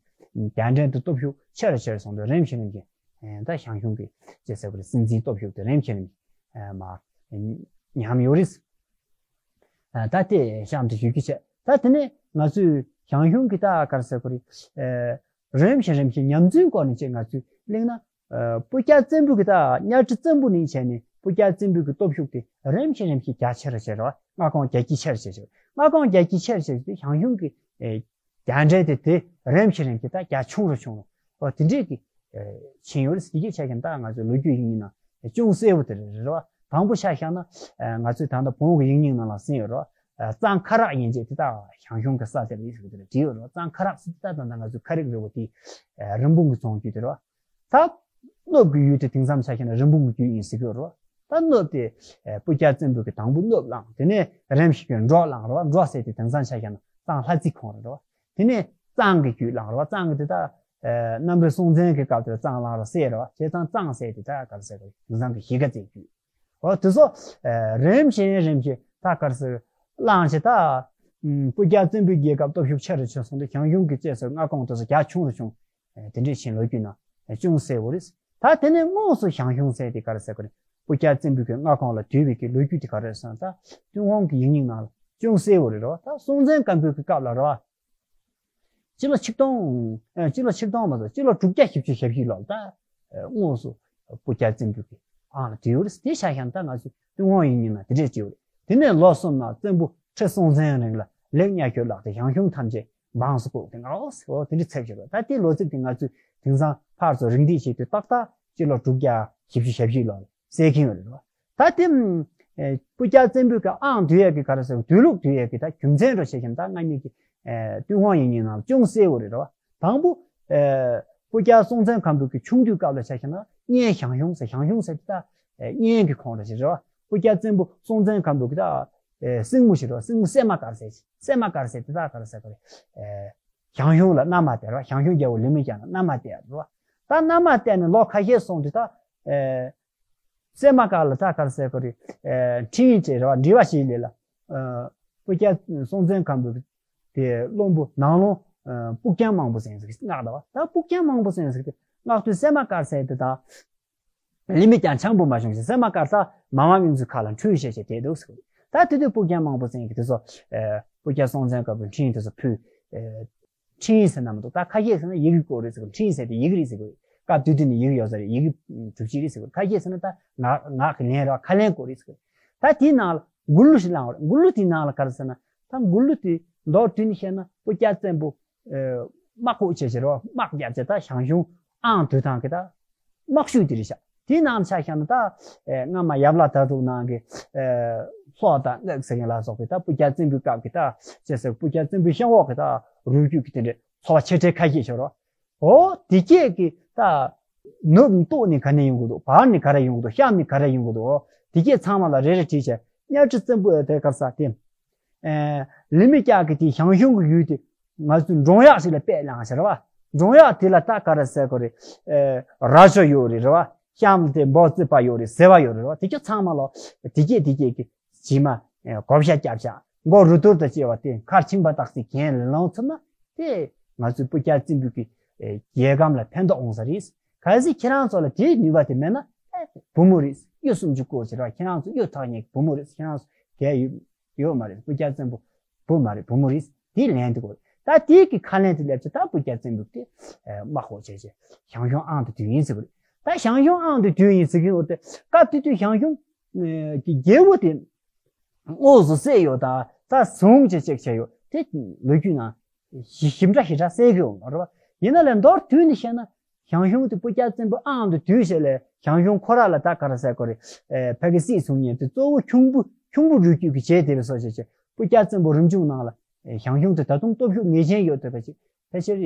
རྒྱལ་ཕྲན་དེ་སྟོབས་ཤུགས་ཆེ་རུ་ཆེ་རུ་སོང་དུས་རིམ་བཞིན་རིམ་བཞིན་ད་ཞང་ཞུང་གི་ཅེས་ཟེར་བ་རེད། སྲིད་འཛིན་སྟོབས་ཤུགས་དེ་རིམ་བཞིན་རིམ་བཞིན་མར་ཉམས་ཡོད་རེད། ད་དེ་གཤམ་དུ་ཞུ་རྒྱུ་བྱས། ད་དེ་ནས་ང་ཚོས་ཞང་ཞུང་གི་ད་ག་རེ་ཟེར་དགོས་རེད། རིམ་བཞིན་རིམ་བཞིན་ཉམས་ཚུལ་སྐོར་ནས་ཅིག་ང་ཚོས་གླེང་ན། སྤུ་རྒྱལ་བཙན་པོ་གི་ད་གཉའ་ཁྲི་བཙན་པོ་ནས་བྱས་ནས་སྤུ་རྒྱལ་བཙན་པོ་གི་སྟོབས་ཤུགས་དེ་རིམ་བཞིན་རིམ་བཞིན་རྒྱ་ཆེ་རུ་ཆེ་རུ་མངའ་ཁོངས་རྒྱ་སྐྱེད་ཆེ་རུ་ཆེ་རུ་མངའ་ཁོངས་རྒྱ་སྐྱེད་ཆེ་རུ་ཆེ་རུ་དེ་ཞང་ཞུང་གི་རྒྱལ་ཕྲན་དེ་དེ་རིམ་བཞིན་རིམ་བཞིན་ད་རྒྱ་ཆུང་རུ་ཆུང་རུ་འོ་དེ་འདྲས་ཀྱི་ཕྱིན་ཡོད་རེད། དེ་གའི་ཆ་རྐྱེན་ད་ང་ཚོའི་ལོ་རྒྱུས་ཡིག་རྙིང་ནང་ཅུང་གསལ་པོ་དེ་རེད་བ། དང་པོ་ཆ་བཞག་ན་ང་ཚོས་ད་ལྟ་བོན་གྱི་ཡིག་རྙིང་ནང་ལ་གསན་ཡོད་རེད་བ། གཙང་ཁ་རག་ཡན་ཆད་དེ་ད་ཞང་ཞུང་གི་ས་དེ་ལ་ཡིན་ཟེར་གྱི་དེ་ལ་བྲིས་ཡོད་རེད་བ། གཙང་ཁ་རག་ཟེར་དེ་ད་ད་ལྟ་ང་ཚོའི་ཁ་རིག་རེད་བ། དེ་རིན་སྤུངས་ཀྱི་རྫོང་རྒྱུད་དེ་རེད་བ། ད་གནོད་ཀྱི་ཡུལ་དེ་དེང་མཚམས་ཆ་བཞག་ན་རིན་སྤུངས་ཀྱི་རྒྱུད་ཡིན་ཟེར་གྱི་ཡོད་རེད་བ། ད་གནོད་དེ་སྤུ་རྒྱལ་བཙན་པོ་གི་དང་པོ་གནོད་བླངས། དེ་ནས་རིམ་བཞིན་གྱི་འབྲོག་བླངས་རེད་བ། འབྲོག་ཟེར་དེ་དེང་མཚམས་ཆ་བཞག་ན་གཙང་ལྷ་རྩེ་ཁོངས་རེད་བ། དེ་ནས་གཙང་གི་རྒྱུད་བླངས་རེད་བ། གཙང་གི་དེ་ད་གནམ་རི་སྲོང་བཙན་གྱི་སྐབས་དེར་གཙང་བླངས་རེད་ཟེར་རེད་བ། བྱས་ཙང་གཙང་ཟེར་དེ་ད་ག་རེ་ཟེར་དགོས་རེད། དེང་སང་གི་གཞིས་ཀ་རྩེའི་རྒྱུད། འོ་དེ་ཚོ་རིམ་བཞིན་རིམ་བཞིན་ད་ག་རེ་ཟེར་བླངས་བྱས་ད་སྤུ་རྒྱལ་བཙན་པོའི་རྒྱལ་ཁབ་སྟོབས་ཤུགས་ཆེ་རུ་ཕྱིན་སོང་དུས་ཞང་ཞུང་གི་ཅེས་སུ་མངའ་ཁོངས་དེ་ཚོ་རྒྱ་ཆུང་རུ་ཆུང་། དེ་འདྲས་ཕྱིན་ལོ་རྒྱུས་ནང་ཅུང་གསལ་བོ་རེད། ད་དེ་ནས་དངོས་སུ་ཞང་ཞུང་ཟེར་དེ་ག་རེ་ཟེར་དགོས་རེད། སྤུ་རྒྱལ་བཙན་པོའི་གི་མངའ་ཁོངས་ལ་བསྡུས་པའི་གི་ལོ་རྒྱུས་དེ་ག་རེ་རེད་ཟེར་ན། ད་ཏུན་ཧོང་གི་ཡིག་རྙིང་ནང་ལ་ཅུང་གསལ་བོ་རེད་རོ། ད་སྲོང་བཙན་སྒམ་པོའི་གི་སྐབས་ལ་རོ། སྤྱི་ལོ་ཆིག་སྟོང་། ཨ། སྤྱི་ལོ་ཆིག་སྟོང་མ་གཏོགས་སྤྱི་ལོ་དྲུག་བརྒྱ་བཞི་བཅུ་ཞེ་བཞི་ལོར་ད་དངོས་སུ་སྤུ་རྒྱལ་བཙན་པོའི་གི་ཨང་ལ་བསྡུས་ཡོད་རེད། དེ་ཆ་བཞག་ན་ད་ང་ཚོས་ཏུན་ཧོང་ཡིག་རྙིང་ནང་དེ་འདྲས་བྲིས་ཡོད་རེད། དེ་ནས་ལོ་གསུམ་ནང་བཙན་པོ་ཁྲི་སྲོང་བཙན་རིང་ལ་ལེགས་གཉའ་ཁྱོད་ལགས་ཏེ་ཞང་ཞུང་ཐམས་ཅད་འབངས་སུ་བཀུག་སྟེ་ངའོ་ཟེར་འོ་དེ་འདྲས་ཚིག་བྱས་རེད། ད་དེའི་ལོ་ཚིགས་དེ་ང་ཚོས་དེང་སང་ཕར་ཚུར་རིགས་འདེད་བྱེད་དུས་ཏག་ཏག་སྤྱི་ལོ་དྲུག་བརྒྱ་བཞི་བཅུ་ཞེ་བཞི་ལོར་གསལ་གྱིན་ཡོད་རེད་བ། ད་དེ་ཨེ་སྤུ་རྒྱལ་བཙན་པོའི་གི་ཨང་བསྡུ་ཡས་ཀྱི་ག་རེ་ཟེར་དུས་ལུགས་བསྡུ་ཡས་ཀྱི་ད་རྒྱུ་མཚན་རོ་བྱེད་ཀྱིན་ད་ང་གཉིས་ཀྱི་ཨེ་ཏུན་ཧོང་ཡིག་རྙིང་ནང་ཅུང་གསལ་བོ་རེད་བ། དང་པོ་ཨེ་སྤུ་རྒྱལ་སྲོང་བཙན་སྒམ་པོའི་གི་ཆུང་དུས་སྐབས་ལ་ཆ་བཞག་ན་གཉན་ཞང་ཞུང་ཟེར་ཞང་ཞུང་ཟེར་དེ་ད་ཨེ་གཉན་གྱི་ཁོངས་ར་ཞིག་རེད་བ། སྤུ་རྒྱལ་བཙན་པོ་སྲོང་བཙན་སྒམ་པོའི་གི་ད་ཨེ་སྲིང་མོ་ཞིག་རེད་བ། སྲིང་མོ་སད་མ་དཀར་ཟེར་སད་མ་དཀར་ཟེར་དེ་ད་ག་རེ་ཟེར་ག་རེ་ཨེ་ཞང་ཞུང་ལ་མནའ་མ་སྟེར་བ། ཞང་ཞུང་རྒྱལ་པོ་ལི་མི་རྒྱང་ལ་མནའ་མ་སྟེར་རེད་བ། ད་མནའ་མ་སྟེར་ནས་ལོ་ཁ་ཤས་སོང་དུས་ད་ཨེ། སད་མ་དཀར་ལ་ད་ག་རེ་ཟེར་གོ་རེད། ཨེ་འཕྲིན་ཡིག་ཅིག་རེད་བ། འབྲི་བ་ཞིག་ལས་ལ། ཨ་སྤུ་རྒྱལ་སྲོང་བཙན་སྒམ་པོའི་དེ་བློན་པོ་ནང་བློན་ཨ་སྤུ་རྒྱལ་མང་པོ་ཟེར་ཟིག་མངགས་ད་བ། ད་སྤུ་རྒྱལ་མང་པོ་ཟེར་ཟིག་དེ་མངགས་དུས་སད་མ་དཀར་ཟེར་དེ་དང་། ལི་མི་རྒྱང་ཆང་བུ་མ་བྱུང་ཞིང་སད་མ་དཀར་ད་མ་མ་མིན་ཚུལ་ཁ་ལ་འཁྲུལ་བཤད་བྱས་བསྡད་འདུག་ཟེར་གོ་རེད། ད་དེ་དུས་སྤུ་རྒྱལ་མང་པོ་ཟེར་གི་དེ་ཚོ་ཨེ་སྤུ་རྒྱལ་སྲོང་བཙན་སྒམ་པོའི་འཕྲིན་ཡིག་དེ་ཚོ་ཕུལ། ཨེ། འཕྲིན་ཡིག་ཟེར་ན་མི་འདུག་ད་ཁ་ཤས་ཟེར་ན་ཡི་གེ་སྐོར་རེད་ཟེར་གི། འཕྲིན་ཡིག་ཟེར་དེ་ཡི་གེ་རེད་ཟེར་གི། སྐབས་དེ་དུས་ནས་ཡི་གེ་ཡོད་ས་རེད། ཡི་གེ་གྲུབ་ཆ་རེད་ཟེར་གི། ཁ་ཤས་ཟེར་ན་ད་ངག་ངག་གི་ལན་རེད་བ། ཁ་ལན་སྐོར་རེད་ཟེར་གི། ད་དེའི་ནང་ལ་མགུར་གླུ་ཞིག་བླངས་པ་རེད། མགུར་གླུ་དེའི་ནང་ལ་ག་རེ་ཟེར་ན། ད་མགུར་གླུ་དེ་མདོར་བསྡུས་ནས་བཤད་ན་སྤུ་རྒྱལ་བཙན་པོ་ཨེ་དམག་ཁུག་བྱས་བྱས་རེད་བ། དམག་བརྒྱབ་བྱས་ད་ཞང་ཞུང་ཨང་བསྡུ་སྟངས་ཀྱི་ད་དམག་ཤུལ་དེ་རེད་ཤག་དེའི་ནང་ཆ་བཞག་ན་ད་ཨེ་སྔ་མ་ཡབ་བླ་དྭ་ཕྲུག་ནང་གི་ཨེ་སློག་དང་སྔགས་ཟེར་མཁན་ལ་སོགས་པའི་ད་སྤུ་རྒྱལ་བཙན་པོའི་སྐབས་ཀྱི་ད་ཅེས་ཟེར་སྤུ་རྒྱལ་བཙན་པོའི་ཤམ་འོག་གི་ད་རུས་རྒྱུད་ཀྱི་དེ་འདྲའི་ཚོ་བ་ཆེ་ཕྲ་ཁ་ཤས་ཤོར་བ། འོ་དེ་སྐད་ཀྱི་ད་ནུབ་སྟོད་ནས་ག་ནས་ཡོང་གི་འདུག་བར་ནས་ག་རེ་ཡོང་གི་འདུག་གཤམ་ནས་ག་རེ་ཡོང་གི་འདུག་འོ་དེ་སྐད་ཚང་མ་ལ་རེ་རེ་དྲིས་བྱས། གཉའ་ཁྲི་བཙན་པོ་དེ་གར་ས་དེ། ཨེ་ལི་མི་སྐྱ་གི་དེ་ཞང་ཞུང་གི་ཡུལ་དེ་ང་ཚོས་འབྲོང་གཡག་ཞིག་ལ་དཔེ་བླངས་ཤག་རེད་བ། འབྲོང་གཡག་དེ་ལ་ད་ག་རེ་ཟེར་གོ་རེད། ཨེ་རྭ་ཅོ་ཡོད་རེད་རེད་བ། གཤམ་དེ་འབོ་རྩིད་པ་ཡོད་རེད། ཟེ་བ་ཡོད་རེད་རེད་བ། དེ་ཚོ་ཚང་མ་ལ་དེ་སྐད་དེ་སྐད་ཀྱི་བྱེ་མ་ཨེ་བགོ་བཤའ་རྒྱབ་ཤག་མགོ་རུ་ཐུར་དང་བཅས་པ་དེ་མཁར་ཆིང་པ་སྟག་རྩེ་གྱེན་ལ་ལངས་ཚུར་ན་དེ་ང་ཚོའི་སྤུ་རྒྱལ་བཙན་པོའི་གི་ཨེ་རྒྱལ་ཁམས་ལ་ཕན་ཐོགས་འོང་ས་རེད། གལ་སྲིད་ཁྱེད་རང་ཚོ་ལ་དེའི་ནུས་པ་དེ་མེད་ན་ཨེ་བུ་མོ་རེད། གཡུ་སུམ་ཅུ་སྐོར་ཅིག་རེད་བ། ཁྱེད་རང་ཚོ་གཡུ་ཐག་ཉེ་གི་བུ་མོ་རེད། ཁྱེད་རང་ཚོ་གལ་ཡོད། ཡོད་མ་རེད། སྤུ་རྒྱལ་བཙན་པོ་བུ་མ་རེད། བུ་མོ་རེད། དེ་ལན་དུ་གོ་རེད། ད་དེ་གི་ཁ་ལན་དེ་སླེབས་ཚེ་ད་སྤུ་རྒྱལ་བཙན་པོ་དེ་དམག་ཧོ་བྱས་བྱས་ཞང་ཞུང་ཨང་དུ་བསྡུས་ཡིན་ཟེར་གི་རེད། ད་ཞང་ཞུང་ཨང་དུ་བསྡུས་ཡིན་ཟེར་གི་ཡོད་དེ། སྐབས་དེ་དུས་ཞང་ཞུང་གི་རྒྱལ་པོ་དེ་དངོས་སུ་བསད་ཡོད་ད་ད་བཟུང་བྱས་ཅེག་བྱས་ཡོད་དེ་ལོ་རྒྱུས་ནང་ཞིབ་ཕྲ་ཞིབ་ཕྲ་གསལ་གི་ཡོད་མ་རེད་བ། ཡིན་ན་ལས་མདོར་བསྡུས་ནས་བཤད་ན། ཞང་ཞུང་དེ་སྤུ་རྒྱལ་བཙན་པོ་ཨང་དུ་བསྡུས་བྱས་ལས་ཞང་ཞུང་ཁོ་ར་ལ་ད་ག་རེ་ཟེར་དགོས་རེད། ཨེ་ཕ་གི་སྲིད་བཟུང་མཁན་དེ་གཙོ་བོ་ཁྱུང་པོ་ ཁྱུང་པོ་རུས་རྒྱུད་ཀྱིས་བྱས་བསྡད་པའི་བཟོ་ཅིག་བྱས། སྤུ་རྒྱལ་བཙན་པོ་རིམ་བྱུང་ནང་ལ་ཞང་ཞུང་དེ་ད་དུང་སྟོབས་ཤུགས་ངེས་ཅན་ཡོད་བསྡད་པ་ཅིག་ཕལ་ཆེར་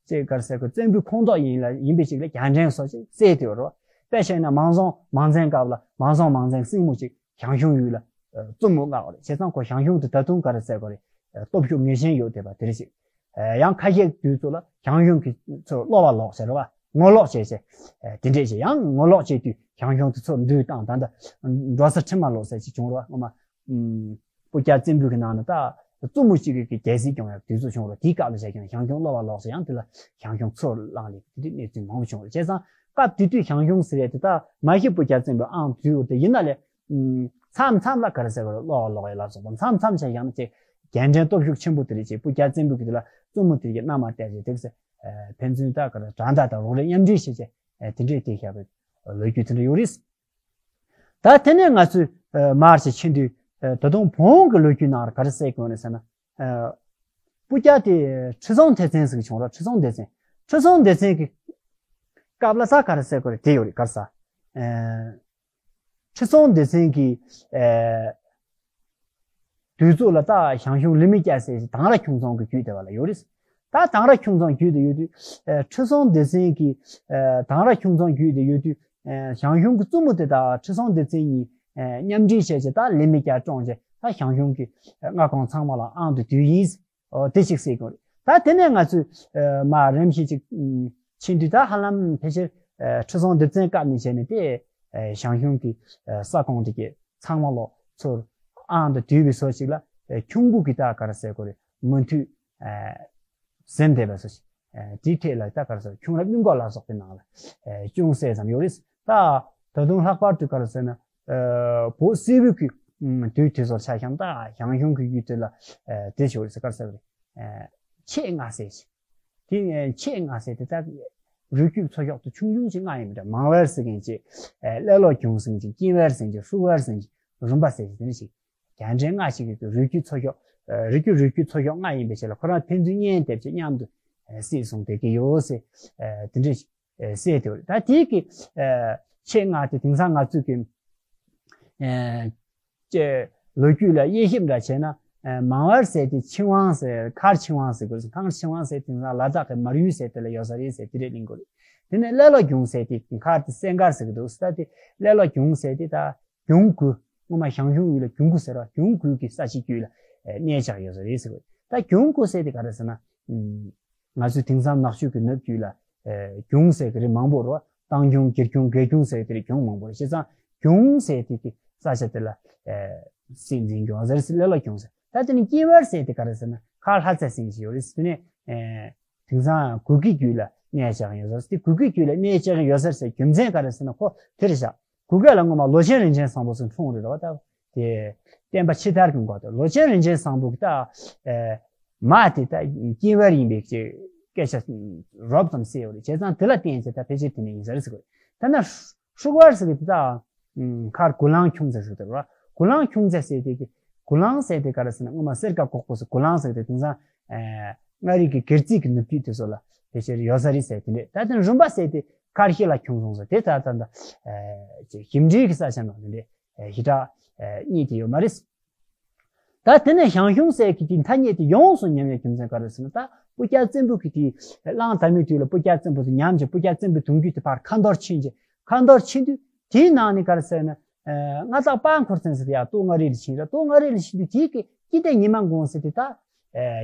ཅིག་ག་རེ་ཟེར་དགོས། བཙན་པོའི་ཁོངས་གཏོགས་ཡིན་ལ་ཡིན་པའི་ཅིག་ལ་རྒྱལ་ཕྲན་བཟོ་ཅིག་བསད་བསྡད་ཡོད་རེད་བ། དཔེ་བཤད་ན་མང་རྫོང་མང་བཙན་སྐབས་ལ་མང་རྫོང་མང་བཙན་སྲིང་མོ་ཅིག་ཞང་ཞུང་ཡུལ་ལ་ཨ་བཙུན་མོ་མངགས་པ་རེད། བྱས་ཙང་ཁོ་ཞང་ཞུང་དེ་ད་དུང་ག་རེ་ཟེར་དགོས་རེད། ཨ་སྟོབས་ཤུགས་ངེས་ཅན་ཡོད་བསྡད་པ་དེ་རེད་ཅིག་ཨ་ཡང་ཁ་ཤས་དུས་ཚོད་ལ་ཞང་ཞུང་གི་ཚུར་གློ་བ་ལོག་ཟེར་བ། ངོ་ལོག་བྱས་བྱས། ཨ་དེ་འདྲས་བྱས་ཡང་ངོ་ལོག་བྱས་དུས་ཞང་ཞུང་དེ་ཚུར་འདུལ་བཏང་། ད་ལྟ་འབྲོ་ས་ཁྲི་མ་ལོ་ཟེར་ཅིག་བྱུང་རེད་བ། སྔོན་མ་ཨམ་སྤུ་རྒྱལ་བཙན་པོའི་གི་ནང་ན་ད་བཙུན་མོ་གཅིག་གི་རྒྱལ་སྲིད་སྐྱོང་ཡག་དུས་ཚོད་བྱུང་རེད། དེའི་སྐབས་ལ་བྱས་ཀྱང་ཞང་ཞུང་གློ་བ་ལོག་ཟེར་ཡང་དེ་ལ་ཞང་ཞུང་ཚུར་བླངས་ལས་དེ་དུས་གནས་ཚུལ་མང་པོ་བྱུང་རེད། བྱས་ཙང་སྐབས་དེ་དུས་ཞང་ཞུང་ཟེར་ཡས་དེ་ད་མ་གཞི་སྤུ་རྒྱལ་བཙན་པོའི་ཨང་དུས་འོ་དེ་ཡིན་ན་ལས། མཚམས་མཚམས་ལ་ག་རེ་ཟེར་བ་རེད། གློ་བ་ལོག་ཡས་ལ་སོགས་པ་མཚམས་མཚམས་བྱས་ཡང་ན་ཅིག་རྒྱལ་ཕྲན་སྟོབས་ཤུགས་ཆེན་པོ་དེ་རེད། ཅིག་སྤུ་རྒྱལ་བཙན་པོ་གི་དེ་ལ་བཙུན་མོ་དེ་གི་མནའ་མ་སྟེར་ཅིག་དེ་གི་ཕན་ཚུན་ད་ག་རེ་དགྲ་ཟླ་དང་རོགས་རེས་མཉམ་འབྲེལ་བྱེད་ཅིག་དེ་འདྲས་དེ་བཞག་པའི་ལོ་རྒྱུས་དེ་འདྲ་ཡོད་རེད། ད་དེ་ནས་ང་ཚོས་མར་ཞིག་ཕྱིན་དུས་ད་དུང་བོན་གི་ལོ་རྒྱུས་ནང་ལ་ག་རེ་གསལ་གྱི་ཡོད་རེད་ཟེར་ན། སྤུ་རྒྱལ་དེ་ཁྲི་སྲོང་ལྡེ་བཙན་ཟེར་གྱི་བྱུང་ར། ཁྲི་སྲོང་ལྡེ་བཙན། ཁྲི་སྲོང་ལྡེ་བཙན་གི་སྐབས་ལ་ས་ག་རེ་ཟེར་དགོས་རེད། དེ་ཡོད་རེད། ག་རེ་ཟ། ཨེ། ཁྲི་སྲོང་ལྡེ་བཙན་གྱི་ཨེ། དུས་ཚོད་ལ་ད་ཞང་ཞུང་ལི་མི་རྐྱ་ཟེར་ཞིག་དང་ར་ཁྱུང་ཚང་གི་རྒྱུད་དེ་བ་ལ་ཡོད་རེད། ད་དང་ར་ཁྱུང་ཚང་རྒྱུད་དེ་ཡོད་དུས་ཨེ། ཁྲི་སྲོང་ལྡེ་བཙན་གྱི་ཨེ། དང་ར་ཁྱུང་ཚང་རྒྱུད་དེ་ཡོད་དུས་ཨེ། ཞང་ཞུང་གི་བཙུན་མོ་དེ་དང་ཁྲི་སྲོང་ལྡེ་བཙན་གཉིས་ཨེ། མཉམ་འབྲེལ་བྱས་བྱས་ད་ལི་མི་རྐྱ་བཀྲོངས་བྱས་ད་ཞང་ཞུང་གི་ཨེ། མངའ་ཁོངས་ཚང་མ་ལ་ཨང་དུ་བསྡུས་ཡིན། ཨོ་དེ་ཞིག་ཟེར་དགོས་རེད། ད་དེ་ནས་ང་ཚོས་ཨ་མར་རིམ་བཞིན་ཅིག་ཨམ་ཕྱིན་དུས་ད་ཧ་ལམ་ཕལ་ཆེར་ཨ་ཁྲི་སྲོང་ལྡེ་བཙན་སྐབས་ནས་བྱས་ནས་དེ་ཨ་ཞང་ཞུང་གི་ཨ་ས་ཁོངས་དེ་གའི་ཚང་མ་ལོག་ཚུར་ཨང་དུ་བསྡུས་པའི་བཟོ་ཞིག་ལ་ཨ་ཁྱུང་པོ་གི་ད་ག་རེ་ཟེར་དགོས་རེད། མུ་མཐུད་ཨ་ཟིན་བསྡད་པ་བཟོ་ཞིག་ཨ་དེའི་ཐད་ལ་ད་ག་རེ་ཟེར། ཁྱུང་རབས་གླིང་སྐོར་ལ་སོགས་པའི་ནང་ལ་ཨ་ཅུང་ཟད་ཙམ་ཡོད་རེད། ད་ད་དུང་ལྷག་པར་དུ་ག་རེ་ཟེར་ན། ཨ་བོད་སིལ་བུ་གི་ཨ་དུས་དེ་ཚོར་ཆ་བཞག་ན་ད་ཞང་ཞུང་གི་ཡུལ་དེ་ལ་ཨ་དེ་ཞིག་ཡོད་རེད་ཟེར། ག་རེ་ཟེར་བ་རེད། ཨ་ཆེད་མངའ་ཟེར་ཞིག་དེ་ཨ་ཆེད་མངའ་ཟེར་དེ་ད་རུས་རྒྱུད་ཚོ་ཤོག་ཏུ་ཆུང་ཆུང་ཞིག་མངའ་ཡིན་པ་འདྲ། མང་བར་ཟེར་མཁན་ཅིག་ཨ་ཀླད་ལོ་གྱོང་ཟེར་མཁན་ཅིག་སྐྱིན་བར་ཟེར་མཁན་ཅིག་ཧྲུག་བར་ཟེར་མཁན་ཅིག་རུམ་པ་ཟེར་མཁན་དེ་འདྲ་ཞིག་རྒྱལ་ཕྲན་ལྔ་ཞིག་གི་རུས་རྒྱུད་ཚོ་ཤོག་ཨ་རུས་རྒྱུད་རུས་རྒྱུད་ཚོ་ཤོག་ལྔ་ཡིན་པའི་ཕྱིར་ལ་ཁོ་རང་ཕན་ཚུན་གཉེན་སྡེབ་ཅིག་མཉམ་དུ་ཨ་སྲིད་གསུངས་བསྡད་ཀྱི་ཡོད་ཟེར། ཨ་དེ་འདྲ་ཞིག་ཨ་གསལ་དེ་རེད། ད་དེའི་གི་ཨ་ཆེད་མངའ་དེ་དེང་སང་ང་ཚོས་ཀྱི་ཨ་ཅེ་ལོ་རྒྱུས་ལ་དབྱེ་ཞིབ་འདྲ་བྱས་ན། ཨ་མང་བར་ཟེར་དེ་ཆིང་ཝང་ཟེར། མཁར་ཆིང་ཝང་ཟེར་དགོས། མཁར་ཆིང་ཝང་ཟེར་དེང་སང་ལ་དྭགས་ཀྱི་མར་ཡུལ་ཟེར་དེ་ལ་ཡོད་ས་རེད་ཟེར་དེ་རེད་གླེང་དགོས་རེད། དེ་ནས་ཀླད་ལོ་གྱོང་ཟེར་དེ་མཁར་དེ་སེང་དཀར་ཟེར་གི་འདུག་ད་དེ་ཀླད་ལོ་གྱོང་ཟེར་དེ་ད་གྱོང་གུ། སྔོན་མ་ཞང་ཞུང་ཡུལ་ལ་གྱོང་གུ་ཟེར་བ། གྱོང་གུ་གི་ས་ཆའི་རྒྱུད་ལ་ཨེ་གནས་ཆགས་ཡོད་ས་རེད་ཟེར་བ། ད་གྱོང་གུ་ཟེར་དེ་ག་རེ་ཟེར་ན། ཨུམ། ང་ཚོའི་དེང་སང་ནག་ཆུ་གི་ནུབ་རྒྱུད་ལ་ཨེ་གྱོང་ཟེར་གི་རི་མང་པོ་རེད་བ། སྟང་གྱོང་། གྱེར་གྱོང་། དགེ་གྱོང་ཟེར་གི་རི་གྱོང་མང་པོ་རེད། བྱས་ཙང་གྱོང་ཟེར་དེ་གི་ས་ཆ་དེ་ལ་ཨེ་སྲིད་འཛིན་གྱོང་ཟེར། ཀླད་ལོ་གྱོང་ཟེར། ད་དེ་ནི་སྐྱིན་བར་ཟེར་དེ་ག་རེ་ཟེར་ན། མཁར་ལྷ་རྩེ་ཟེར་གི་ཡོད་རེད། དེ་ནས་ཨེ་དེང་སང་གུ་གེ་རྒྱུད་ལ་གནས་ཆགས་ཡོད་ས་རེད། དེ་གུ་གེ་རྒྱུད་ལ་གནས་ཆགས་ཡོད་ས་རེད་ཟེར་རྒྱུ་མཚན་ག་རེ་ཟེར་ན། ཁོ་དེ་རེད་ཤག་གུ་གེ་ལ་སྔོན་མ་ལོ་ཆེན་རིན་ཆེན་བཟང་པོ་ཟེར་འཁྲུངས་རེད་བ། ད་དེ་བསྟན་པ་ཕྱི་དར་གྱི་འགོ་དེ་ལོ་ཆེན་རིན་ཆེན་བཟང་པོ་གི་ད་ཨེ་མ་དེ་ད་སྐྱིན་བར་ཡིན་པའི་ཅིག་སྐད་ཆ་རོབ་ཙམ་གསལ་ཡོད་རེད། བྱས་ཙང་དེ་ལ་བརྟེན་བྱས་ད་ཕལ་ཆེར་དེ་ནས་ཡིན་ས་རེད་ཟེར་གི་རེད། ད་ན་ཧྲུག་བར་ཟེར་གི་དེ་ད་མཁར་གུ་ལང་ཁྱུང་རྩེ་ཟེར་དེ་རེད་བ། གུ་ལང་ཁྱུང་རྩེ་ཟེར་དེ་གི་གུ་ལང་ཟེར་དེ་ག་རེ་ཟེར་ན། སྔོན་མ་གསེར་ཁ་གོག་པོ་ཟེར། གུ་ལང་ཟེར་དེ་དེང་སང་ཨེ་མངའ་རིས་ཀྱི་སྒེར་རྩིས་ཀྱི་ནུབ་རྒྱུད་དེ་ཚོ་ལ་ཕལ་ཆེར་ཡོད་ས་རེད་ཟེར་དེ་འདྲས། ད་དེ་རུམ་པ་ཟེར་དེ་མཁར་ཤེལ་ལ་ཁྱུང་སོང་ཟེར། དེ་ད་ད་ད་ཨེ་ཅིག་ཞིབ་འབྲིའི་གི་ས་ཆ་ནང་དེ་འདྲས་ཨེ་ཞེ་དྲག་ཨེ་རྙེད་ཀྱི་ཡོད་མ་རེད། ད་དེ་ནས་ཞང་ཞུང་ཟེར་གི་དེ་ཐ་སྙད་དེ་ཡོངས་སུ་ཉམས་ཡ་རྒྱུ་མཚན་ག་རེ་ཟེར་ན། ད་སྤུ་རྒྱལ་བཙན་པོ་གི་དེ་གླང་དར་མའི་དུས་ལ་སྤུ་རྒྱལ་བཙན་པོ་དེ་ཉམས་བྱས། སྤུ་རྒྱལ་བཙན་པོའི་གདུང་རྒྱུད་དེ་ཕར་ཁ་འཐོར་ཕྱིན་བྱས། ཁ་འཐོར་ཕྱིན་དུས་དེའི་ནང་ནས་ག་རེ་ཟེར་ན། ཨ་མངའ་བདག་དཔལ་འཁོར་བཙན་ཟེར་དེ་ཡར་སྟོད་མངའ་རིས་ལ་ཕྱིན་ར། སྟོད་མངའ་རིས་ལ་ཕྱིན་དུས་དེའི་གི་སྐྱིད་ལྡེ་ཉི་མ་མགོན་ཟེར་དེ་ད་ཨ་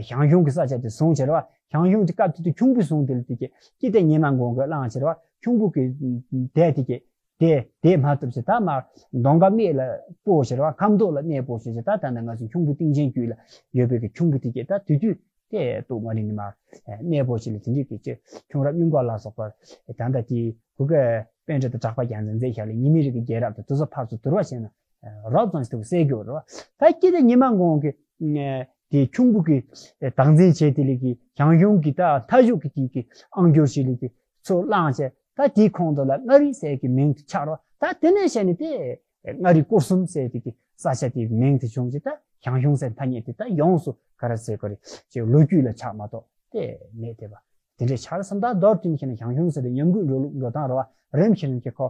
ཞང་ཞུང་གི་ས་ཆ་དེ་བཟུང་བྱས་ར་བ། ཞང་ཞུང་དེ་སྐབས་དེ་དུས་ཁྱུང་པོས་བཟུང་དེ་ལ་དེ་གི་སྐྱིད་ལྡེ་ཉི་མ་མགོན་གྱིས་བླངས་བྱས་ར་བ། ཁྱུང་པོ་གི་སྡེ་དེ་གི་དེ་དེ་མ་ཐུབ་བྱས་ད་མར་གདོང་དཀར་སྨད་ལ་སྤོ་བྱས་ར་བ། ཁམས་ཐོག་ལ་གནས་སྤོ་བྱས་བྱས། ད་ད་ནི་ང་ཚོ་ཁྱུང་པོ་སྟེང་ཆེན་རྒྱུད་ལ་ཡོད་པའི་གི་ཁྱུང་པོ་དེ་གི་ད་དེ་དུས་དེ་སྟོད་མངའ་རིས་ནས་མར་གནས་སྤོ་བྱས་ལ་དེ་འདྲའི་གི་ཅིག་ཁྱུང་རབས་གླིང་སྐོར་ལ་སོགས་པ་ད་ལྟ་དེ་གུ་གེ་པཎྜི་ཏ་གྲགས་པ་རྒྱལ་མཚན་མཛད་བཞག་ལ་ཉི་མའི་རིགས་ཀྱི་རྒྱལ་རབས་དང་དེ་ཚོ་ཕར་ཚུར་བསྡུར་བ་བྱས་ན་རོབ་ཙམ་ཞིག་ཏུ་གསལ་གྱི་ཡོད་རེད་བ། ད་སྐྱིད་ལྡེ་ཉི་མ་མགོན་གྱིས་དེ་ཁྱུང་པོ་གི་བདག་འཛིན་བྱས་དེ་ལས་ཀྱི་ཞང་ཞུང་གི་ད་མཐའ་མཇུག་གི་དེ་གི་ཨང་སྒྱུར་ཞིག་ལས་ཀྱི་ཚུར་བླངས་བྱས། ད་དེའི་ཁོངས་གཏོགས་ལ་མངའ་རིས་ཟེར་གྱི་མིང་དེ་ཆགས་རོ། ད་དེ་ནས་བཤད་ནས་དེ་མངའ་རིས་སྐོར་གསུམ་ཟེར་དེ་གི་ས་ཆ་དེའི་མིང་དེ་བྱུང་རྗེས་ད་ཞང་ཞུང་ཟེར་ཐ་སྙད་དེ་ད་ཡོངས་སུ་ག་རེ་ཟེར་དགོས་རེད། ཅིག་ལོ་རྒྱུས་ལ་ཆགས་མ་གཏོགས་དེ་མེད་དེ་བ། དེ་འདྲའི་ཆགས་སོང་། ད་མདོར་བསྡུས་ནས་བཤད་ན་ཞང་ཞུང་ཟེར་དེ་ཉམས་རྒུད་འགྲོ་ལུགས་འགྲོ་སྟངས་རེད་བ། རིམ་བཞིན་གྱི་ཁོ་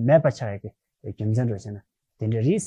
མེད་པ་ཆགས་ཡག་གི་རྒྱུ་མཚན་རེད་བཤད་ན་དེ་འདྲ་རེད།